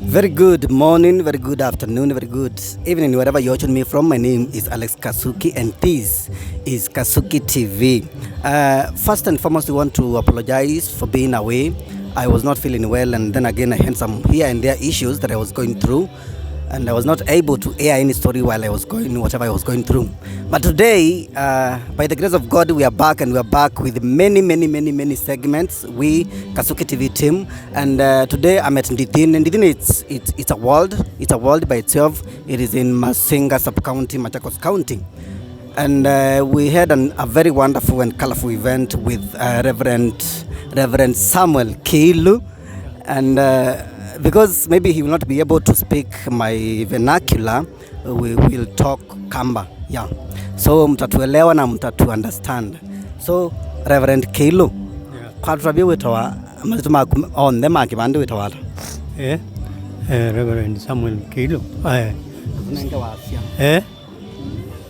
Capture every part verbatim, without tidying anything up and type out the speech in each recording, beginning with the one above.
Very good morning, very good afternoon, very good evening, wherever you're watching me from. My name is Alex Kasuki, and this is Kasuki T V. Uh, first and foremost, we want to apologize for being away. I was not feeling well, and then again, I had some here and there issues that I was going through, and I was not able to air any story while I was going, whatever I was going through. But today, uh, by the grace of God, we are back, and we are back with many, many, many, many segments. We, Kasuki T V team, and uh, today I'm at Ndithini. Ndithini, it's, it's, it's a world, it's a world by itself. It is in Masinga sub-county, Machakos County. And uh, we had an, a very wonderful and colorful event with uh, Reverend, Reverend Samuel Kiilu. And uh, because maybe he will not be able to speak my vernacular, we will talk Kamba. Yeah. So mtatuelewa na mtatu understand. So, Reverend Kiilu, yeah, kwatũtavye wĩtawa, masyĩtwa maku onthe ma kĩvandĩ wĩtawa ata? Eh, eh, Reverend Samuel Kiilu. Eh. Nenge wasya. Eh?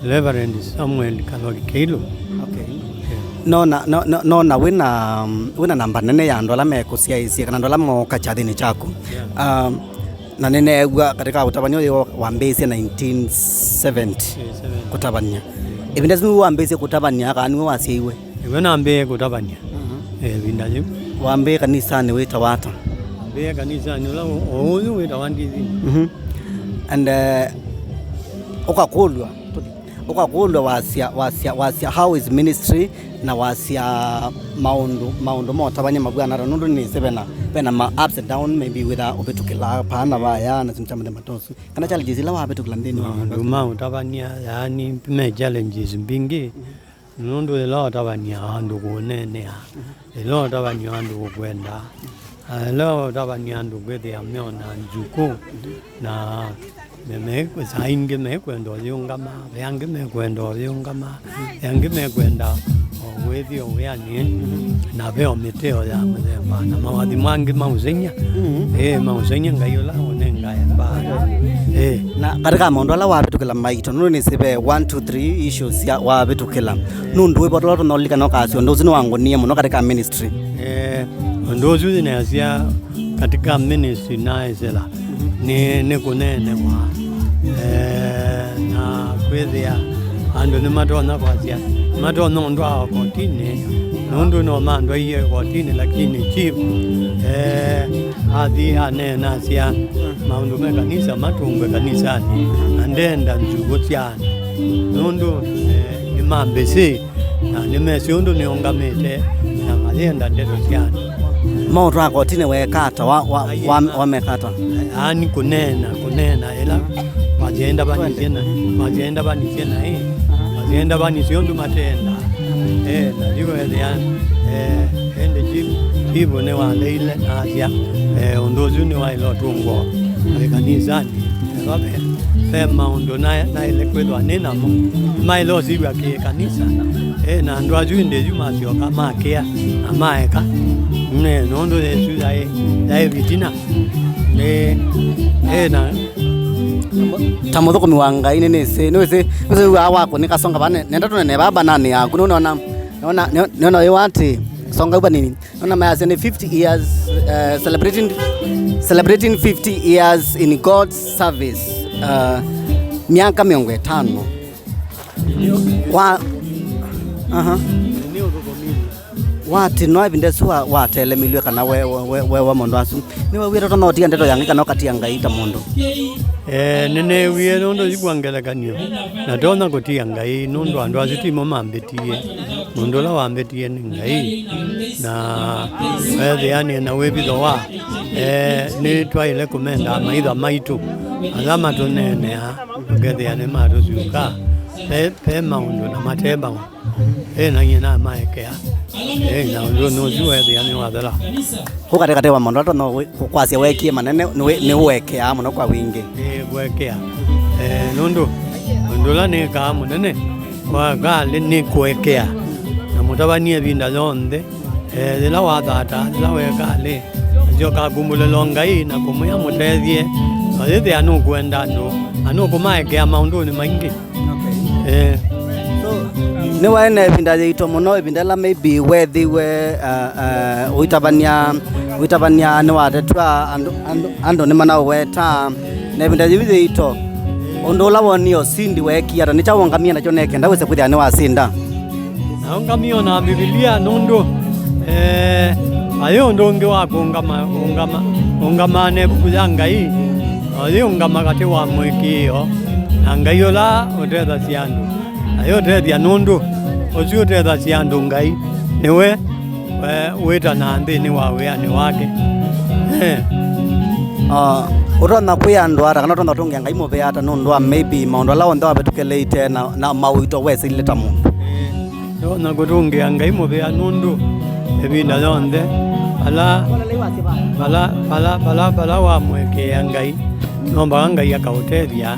Reverend Samuel Katholi Kiilu. Okay. Eh. Nona, no, no, nona wĩna, wĩna namba nene ya andũ ala mekũsyaĩĩsye kana andũ ala mooka kyathĩnĩ kyaku. Yeah. Um, na nĩneew'a katika ũtavany'a ũyũ wambĩĩsye nineteen seventy. Eh, seventy. Kũtavany'a. Ĩvinda ĩsu nĩw'o wambĩĩsye kũtavany'a, kana nĩwe wasyaiwe? Ĩwe nambĩĩe kũtavany'a. Mhm. Eh, ĩvinda yĩu. Wambĩĩe kanisanĩ wĩtawa ata? Wambĩĩe kanisanĩ ũla o, o ũyũ wĩtawa Ndithini. Mhm. And, eh, ũkakũlw'a, ũkakũlw'a wasya, wasya, wasya, how is ministry, na wasya maũndũ, maũndũ ma ũtavany'a mavw'ana ata, nũndũ nĩsĩ vena, vena ma ups and down, maybe wĩtha ũvĩtũkĩla paa na vaya, na syĩndũ sya mũthemba ta ũsu. Kana challenges ila wavĩtũkĩla nthĩnĩ wa maũndũ ma ũtavany'a, yaani, me challenges mbingĩ. Mhm. Nũndũ ĩla ũtavany'a andũ kũneenea, ĩla ũtavany'a andũ kũkwenda, na ĩla ũtavany'a andũ kwĩthĩa meona nzukũ, na me-, me-, saa ingĩ mekwenda ũyĩũngama, ve angĩ mekwenda ũyĩũngama, ve angĩ mekwenda o wĩthi o wĩanĩ, na ve o mĩteo ya mũthemba, na mawathi mangĩ maũseng'ya. Mm. Ĩĩ, maũseng'ya Ngai ũla ũnengae mbaa. Ĩĩ. Na katika maũndũ ala wavĩtũkĩla maito, nũndũ nĩsĩ ve one, two, three issues sya wavĩtũkĩla. Nũndũ wĩva tũla tũnolilikana ũkasya ũndũ ũsu nĩwangũnie mũno katika ministry? Eh, ũndũ ũsu nĩnasya katika ministry naĩsĩla nĩ, nĩ kũneenewa. Eh, na kwĩthĩa andũ nĩmatonya kwasya, nĩmatonya ũndwaa kotinĩ, nũndũ no mandwaie kotinĩ, lakini chief, eh, athi aneena asya maũndũ me kanisa matũngwe kanisanĩ, na ndenda nzukũ sya andũ, nũndũ, eh, nĩmambĩsĩ, na nĩmesĩ ũndũ nĩũngamĩte, na mayenda ndeto sya andũ. Maũtwaa kotinĩ weka ata? Wa, wa, wa, wameka ata? Yaani kũneena, kũneena ĩla masyenda vanisye na, masyenda vanisye na ĩ, masyenda vanisye ũndũ matenda. Eh, na yu ethĩa, eh, ĩndĩ chief, chief nĩwaleile na asya, eh, ũndũ ũsu nĩwaĩle ũtũngwa ĩkanisanĩ. Ethwa ve, ve maũndũ na, naĩle kwĩthwa nĩ namo, maĩle ũsiw'a kĩ kanisa. Eh, na andũ asu ĩndĩ yu masyoka makĩa na maeka. Ne, nũndũ Yesũ yaĩ, yaĩ vitina. Nĩ, ĩ, na ta mũthũkũmi wa Ngai, nĩ, nĩsĩ, nĩwĩsĩ, nĩwĩsĩ wĩw'aa wakũnĩka songa vaa, ne-, nenda tũnene vaa banani yaku, nũnona, nona, nona, nona wĩwa atĩ, songa ũu vanini, nona mayasya nĩ fifty years, uh, celebrating, celebrating fifty years in God's service, uh, myaka mĩongo ĩtano. Wa, aha. Nĩ ũthũkũminĩ. Watinwa ĩvinda ĩsu wa-, watelemilw'e kana we-, we-, we-, weewa maũndũ asu, nĩwew'ĩte ũtonya ũtia ndeto ya Ngai kana ũkatia Ngai ta mũndũ? Eh, nĩneewie nũndũ yu kwa ngelekany'o, natonya kũtia Ngai nũndũ andũ asu timo mambĩtie. Mũndũ ũla wambĩtie nĩ Ngai, na weethĩa nĩ na wĩvitho wa, eh, nĩtwaĩle kũmenda amaitha maitũ ala matũneeneaa, ũkethĩa nĩmatũsyũka. Ve, ve maũndũ na mate maũndũ. Ĩ, na nyie namaekea. Ĩ, na ũndũ ũsu weethĩa nĩwathela. Kũ katĩ katĩ wa maũndũ ala tonya kwasya weekie manene, nĩ, nĩ ũekeaa mũno kwa wingĩ. Ĩ, kũekea. Eh, nũndũ ũndũ ũla nĩkaa mũnene wa kalĩ nĩ kũekea. Na mũtavany'a ĩvinda yonthe, eh, yĩla wathata, yĩla wekalĩ, nasyokaa kumbũlĩla Ngai na kũmwĩa mũtethye. Na yĩthĩa nũkwenda andũ, na nũkũmaekea maũndũnĩ maingĩ. Okay. Eh. So, Nĩwaĩ na ĩvinda yĩito mũno, ĩvinda ĩla maybe weethĩiwe, uh, uh, ũitavany'a, ũitavany'a nĩwatetwa, andũ, andũ, andũ nĩmanaũweta. Na ĩvinda yĩu yĩito, ũndũ ũla wonie ũsindi weekie ata? Nĩ kyaũ waũngamie nakyo nĩ kenda wĩse kwĩthĩa nĩwasinda? Naũngamie o na Mbivilia nũndũ, eh, ayĩ ũndũ ũngĩ wa kũũngama, ũngama, ũngama na ĩvuku ya Ngai, na ũyĩũngama katĩ wa mũĩkĩĩo na Ngai ũla ũtethasya andũ. Ayĩũtethya nũndũ ũsu ũtethasya andũ Ngai nĩwe, eh, wĩtanaa nthĩnĩ wa wĩanĩ wake. Eh. Ah, ũtonya kwĩa andũ ata kana ũtonya ũtũngĩa Ngai mũvea ata nũndũ wa maybe maũndũ ala onthe wavĩtũkĩlĩte na, na mauito wesĩlile ta mũndũ? Eh, ndonya kũtũngĩa Ngai mũvea nũndũ ĩvinda yonthe vala, vala, vala, vala, vala wamũĩkĩĩa Ngai, no mbaka Ngai akaũtethya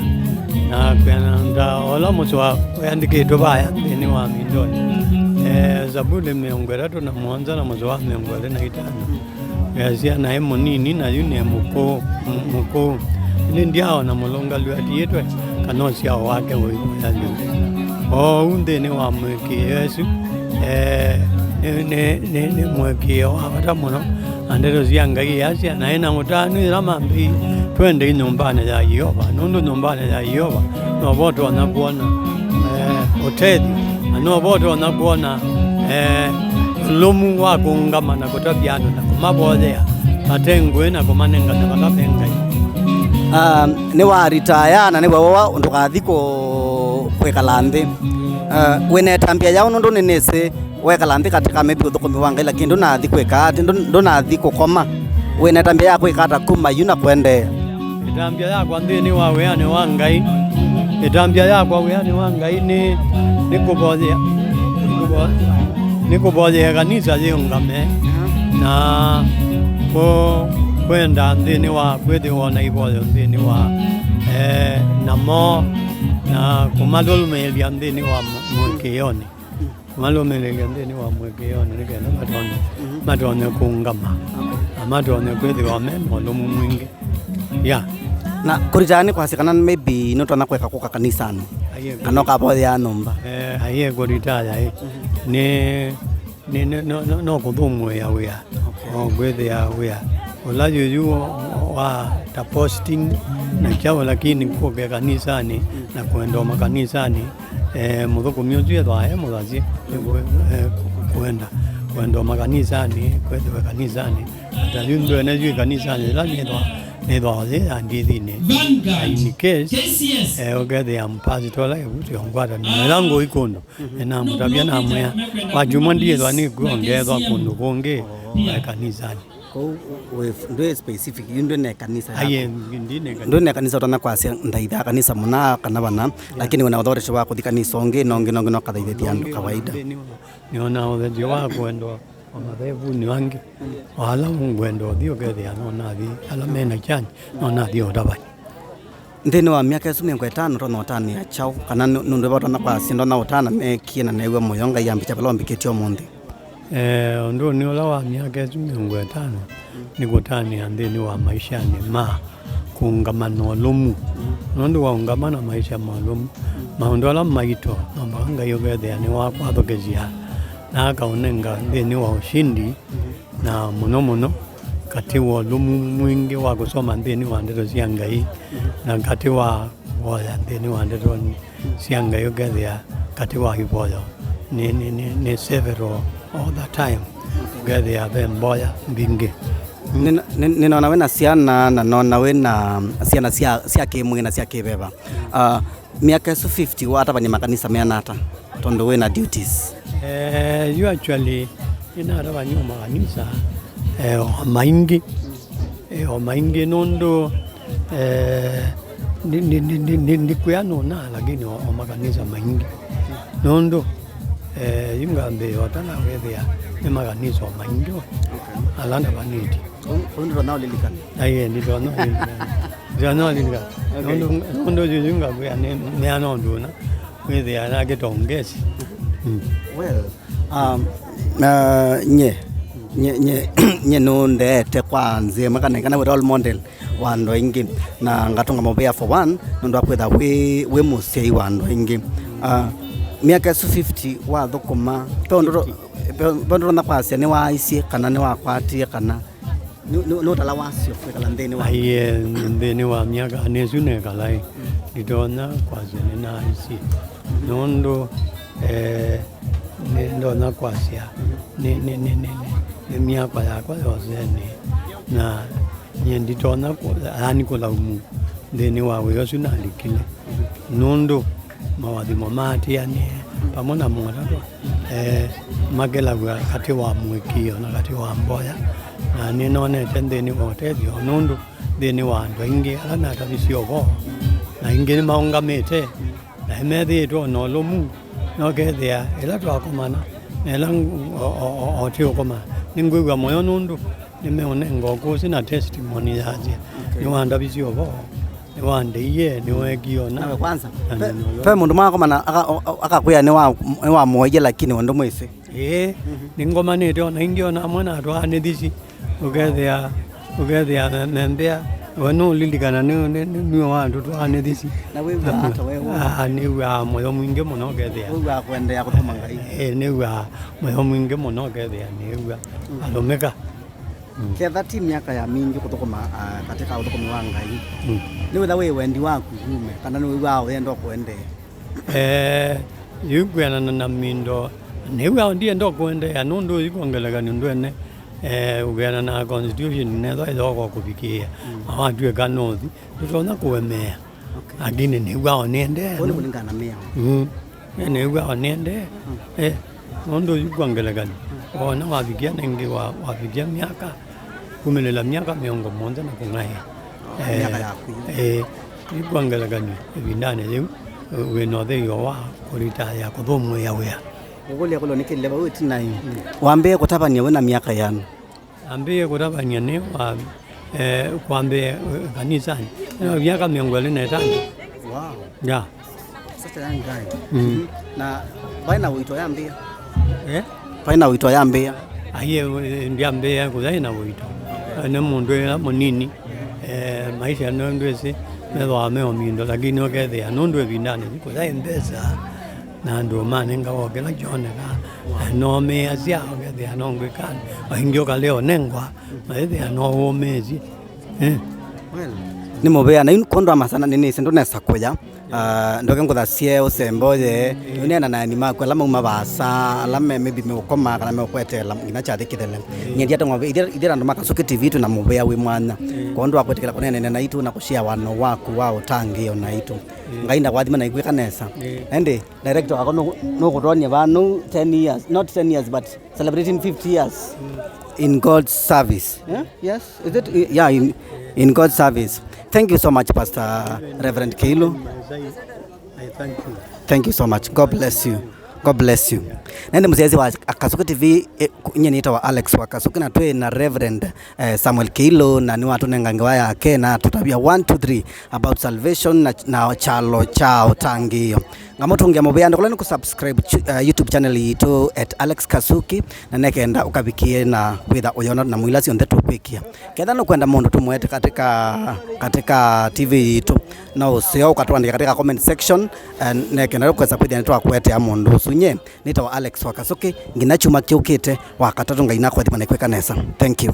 na kwĩanana ta ũla mũsoa wĩandĩkĩtwe vaya nthĩnĩ wa Mindoni. Eh, Savuli mĩongo ĩtatũ na mũonza na mũsoa wa mĩongo ĩlĩ na itano. Easya, naĩ mũnini, na yu nĩ mũkũũ, mũ-, mũkũũ. Ĩndĩ ndyaaona mũlũngalu atiĩtwe, kana ũsyao wake ũivoya lĩu. Oou nthĩnĩ wa mũĩkĩĩo ĩsu, eh, nĩ, nĩ, nĩ, nĩ mũĩkĩĩo wa vata mũno. Na ndeto sya Ngai iasya, naĩ na ũtanu yĩla mambĩĩie, twendei nyũmbanĩ ya Yeova, nũndũ nyũmbanĩ ya Yeova novo ũtonya kwona, eh, ũtethyo, na novo ũtonya kwona, eh, ũlũmu wa kũũngama na kũtavya andũ na kũmavoyea vate ngũĩ na kũmanengane vala ve Ngai. Ah, nĩwaritaya na nĩweewa ndũkathi kũ-, kwĩkala nthĩ. Ah, wĩ na ĩtambya yaũ? Nũndũ nĩnĩsĩ wekala nthĩ katĩ ka maybe ũthũkũmi wa Ngai, lakini ndũnathi kwĩka ati, ndũ-, ndũnathi kũkoma. Wĩ na ĩtambya ya kwĩka ata kuma yu na kũendeea? Ĩtambya yakwa nthĩnĩ wa wĩanĩ wa Ngai, ĩtambya yakwa wĩanĩ wa Ngai nĩ, nĩ kũvoyea, nĩ kũvo-, nĩ kũvoyea kanisa yĩũngame na kũ-, kwenda nthĩnĩ wa kwĩthĩwa na ivoyo nthĩnĩ wa, eh, namo na kũmalũlũmĩĩlya nthĩnĩ wa mũ-, mũĩkĩĩonĩ. Malũmĩlĩlya nthĩnĩ wa mũĩkĩĩonĩ nĩ kenda matonye, mhm, matonye kũũngama, okay, na matonye kwĩthĩwa me na ũlũmu mwingĩ. Ya. Na kũritaya nĩ kwasya kana maybe nũtonya kweka kũka kanisanĩ? Aiee, kana ũkavoyea nyũmba? Eh, aiee, kũritaya ĩ. Mhm. Nĩ, nĩ, nĩ, no, no, no kũthũmũĩa wĩa. Okay. O kwĩthĩa wĩa ũla yuyu wa ta posting na kyaũ, lakini kũke kanisanĩ, mm, na kũenda o makanisanĩ. Eh, mũthũkũmi ũsu ethĩwa e mũthasye, eh, kũ-, kũenda, kũenda o makanisanĩ, kwĩthĩwe kanisanĩ. Ata yu ndwene yu ĩkanisanĩ yĩla nĩthwa, nĩthwa yĩ ya ndithinĩ. Na in case, eh, ũkethĩa mpasitwa ũla ĩvuti o ngwatanĩo ĩla ngũi kũndũ, nĩnamũtavya namwĩa, kwa kyumwa ndiĩthwa nĩkw'o ngeethwa kũndũ kũngĩ, eh, kanisanĩ. Kwoou wĩ, ndwĩ specific, yu ndwĩ na kanisa yaku? Aiee, ndi na kanisa. Ndwĩ na kanisa ũtonya kwasya, "Nthaithaa kanisa mũna kana vana," yeah, lakini wĩ na ũthoothesyo wa kũthi kanisa ũngĩ, na ũngĩ, na ũngĩ, na ũkathaithĩthia andũ kawaida? Nĩ, nĩ, nĩ ona ũthethyo wa kwendwa o mathevunĩ angĩ, o ala ngwenda ũthi ũkethĩa no nathi, ala me na kyanya, no nathi ũtavany'a. Nthĩnĩ wa myaka ĩsu mĩongo ĩtano, ũtonya ũtanĩa kyaũ? Kana nĩ, nũndũ va ũtonya kwasya, ndonya ũtana neekie na neew'a mũyo Ngai ambĩkya vala ũmbĩkĩtye ũmũnthĩ? Eh, ũndũnĩ ũla wa myaka ĩsu mĩongo ĩtano nĩ kũtanĩa nthĩnĩ wa maishanĩ ma kũũngama na ũlũmu. Nũndũ waũngama na maisha ma ũlũmu, maũndũ ala maito no mbaka Ngai ũkethĩa nĩwakwathũkĩsya na akaũnenga nthĩnĩ wa ũshindi, na mũno mũno katĩ wa ũlũmu mwingĩ wa kũsoma nthĩnĩ wa ndeto sya Ngai, na katĩ wa kũvoya nthĩnĩ wa ndeto sya Ngai, ũkethĩa katĩ wa ivoya nĩ, nĩ, nĩ, nĩ several all the time, ũkethĩa ve mboya mbingĩ. Nĩ, nĩ, nĩnona wĩ na syana, na nona wĩ na syana sya, sya kĩmwĩĩ na sya kĩveva. Ah, myaka ĩsu fifty watavany'a makanisa meana ata, tondũ wĩ na duties? Eh, you actually, nĩnatavany'a o makanisa, eh, o maingĩ, eh, o maingĩ nũndũ, eh, ndi, ndi, ndi, ndi, ndi, ndikwĩa nũna, lakini o, o makanisa maingĩ. Nũndũ, eh, yu ngambĩĩa ũtana wĩthĩa nĩ makanisa o maingĩ we, okay, ala ndavanĩtye. Kũu, kũu ndũtonya ũlilikana? Aiee, nditonya ũlilikana. Nditonya ũlilikana. Okay. Nũndũ, nũndũ yuyu ngakwĩa nĩ, nĩ ana ũndũ ũna, wĩthĩa nake tongesi. Mm. Well, um, uh, nye, nye, nye, nye nũndeete kwa nzĩa ĩmwe kana, kana wĩ role model wa andũ aingĩ, na ngatũnga mũvea for one, nũndũ wa kwĩtha wĩ, wĩ mũsyai wa andũ aingĩ. Ah, Myaka ĩsu fifty wathũkũma, ve ũndũ to-, ve, ve ũndũ tonya kwasya nĩwaaisye kana nĩwakwatie kana nĩ, nĩ, nĩ ũtala wasyo kwĩkala nthĩnĩ wa? Aiee, nthĩnĩ wa myaka ĩsu nekala ĩ, nditonya kwasya nĩnaaisye. Nũndũ, eh, nĩ ndonya kwasya nĩ, nĩ, nĩ, nĩ, nĩ, nĩ myaka yakwa yosene, na nyie nditonya kũ-, yaani kũlaumu nthĩnĩ wa wĩa ũsu nalikile. Nũndũ mawathimo maatĩanĩe vamwe na motatwa, eh, makelaw'a katĩ wa mũĩkĩĩo na katĩ wa mboya, na nĩnonete nthĩnĩ wa ũtethyo, nũndũ nthĩnĩ wa andũ aingĩ ala metavisye ũvoo, na aingĩ nĩmaũngamĩte, na nĩmethĩĩtwe o na ũlũmu, na ũkethĩa ĩla twakomana, na ĩla ng-, o, o, o, o tũũkomana, nĩngwĩw'a mũyo nũndũ nĩmeũnenga ũkũsĩ na testimony yasya, okay, nĩwandavisye ũvoo. Nĩwandeie, nĩweekie ona. Nawe kwanza, na ve, nĩnolo. Ve mũndũ mwakomana aka-, o-, o-, akakwĩa nĩwa-, nĩwamũaie, lakini we ndũmwĩsĩ? Ĩĩ, nĩngomanĩte ona ingĩ ona amwe na atwaanĩthisi. Ũkethĩa, ũkethĩa me, membĩa, we nũũlilikana nĩ, nĩ, nĩ, nĩwe watũtwaanĩthisi. Na wĩw'aa ata we? Ah, nĩw'aa mũyo mwingĩ mũno ũkethĩa. Wĩw'aa kũendeea kũthũkũma Ngai? Ĩĩ, nĩw'aa mũyo mwingĩ mũno ũkethĩa nĩw'a alũmĩka. Mm. Ketha ti myaka ya mingĩ kũthũkũma, ah, katĩ ka ũthũkũmi wa Ngai, mm, nĩwĩtha wĩ wendi waku yume, kana nĩwĩw'aa ũyenda kũendeea? Eh, yu kwĩanana na mindo, nĩw'aa ndienda kũendeea, nũndũ yu kwa ngelekany'o ndwene, eh, ũkĩana na constitution nethwa ĩthooka kũvikĩĩa, mm, na watw'ĩka nothi, ndũtonya kũemea. Okay. Lakini nĩw'aa o nĩendee. Kũu nĩ kũlingana na mĩao. Mm. Eh, nĩw'aa o nĩendee. Mm. Eh, nũndũ yu kwa ngelekany'o. Mm. Ona wavikia nengĩ wa, wavikia myaka, kumĩlĩla myaka mĩongo mũonza na kũng'aĩa. Oh, eh, myaka yaku yu. Eh, yu kwa ngelekany'o, ĩvindanĩ yĩu, wĩ na ũthei wa kũlitaya kũthũmũĩa wĩa. Ũkũlya kũlwa nĩ kĩleva wĩ ĩtina yu. Mm. Wambĩĩe kũtavany'a wĩ na myaka yĩana? Ambĩĩe kũtavany'a nĩ wa, eh, kwambĩĩa, eh, kanisanĩ. Ena myaka mĩongo ĩlĩ na ĩtano. Wow. Yeah. Such a young guy. Mm. Mhm. Na vai na ũito yambĩĩa? Eh? Vai na ũito yambĩĩa? Aiee, eh, ndyambĩĩa kũyaĩ na ũito. Okay. Eh, nĩ mũndũ ĩla mũnini. Eh, maisha no ndwĩsĩ, methĩawa me o mindo, lakini ũkethĩa nũndũ ĩvindanĩ kũyaĩ mbesa. Na andũ manengawa o kĩla kyonekaa. Na nomĩasya ũkethĩa no ngwĩka, aingĩ ũkalea ũnengwa, maĩthĩa no ũmĩĩsye. Eh. Well, nĩ mũvea, na yu kwondũ wa masana nĩnĩsĩ ndũnesa kũya. Ah, ndoke ngũthasye ũsembe ũye. Yu neena na aeni maku ala mauma vaasa, ala me, maybe meũkoma kana meũkweteela nginya kyathĩ kĩthele. Nyie ndiateng'wa ithyĩ, ithyĩ andũ ma Kasuki T V twĩ na mũvea wĩ mwanya. Kwondũ wa kwĩtĩkĩla kũneenene naitũ na kũshare wano waku wa ũtangĩĩo naitũ. Ngai ndakũathime na ikwĩka nesa. Ĩĩ. Ĩndĩ, director wakwa nũ-, nũkũtwonie vaa nũu ten years, not ten years, but celebrating fifty years in God's service. Eh? Yes, is it? Yeah, in, in God's service. Thank you so much, Pastor Reverend Keilu. I thank you. Thank you so much. God bless you. God bless you. Na ĩndĩ mũsyaĩĩsya wa Kasuki T V, eh, ku-, nyie nĩtawa Alex wa Kasuki, na twĩ na Reverend, eh, Samuel Keilu, na nĩwatũnenga ngewa yake, na atũtavya one, two, three about salvation na, na kyalo kya ũtangĩĩo. Ngamũtũngĩa mũvea, ndũkũla nĩ kũsubscribe chu-, eh, YouTube channel yitũ at Alex Kasuki, na nĩkenda ũkavikie na kwĩtha ũyona na mũila syonthe tũkwĩkĩa. Ketha nũkwenda mũndũ tũmũete katika, katika T V yitũ, no ũseo ũkatũandĩka katika comment section, eh, nĩkenda tũkwesa kwĩthĩa nĩtwakũetea mũndũ ũsu. Nyie nĩtawa Alex wa Kasuki, nginya kyumwa kĩũkĩte wa katatũ, Ngai nakũathima na kwĩka nesa. Thank you.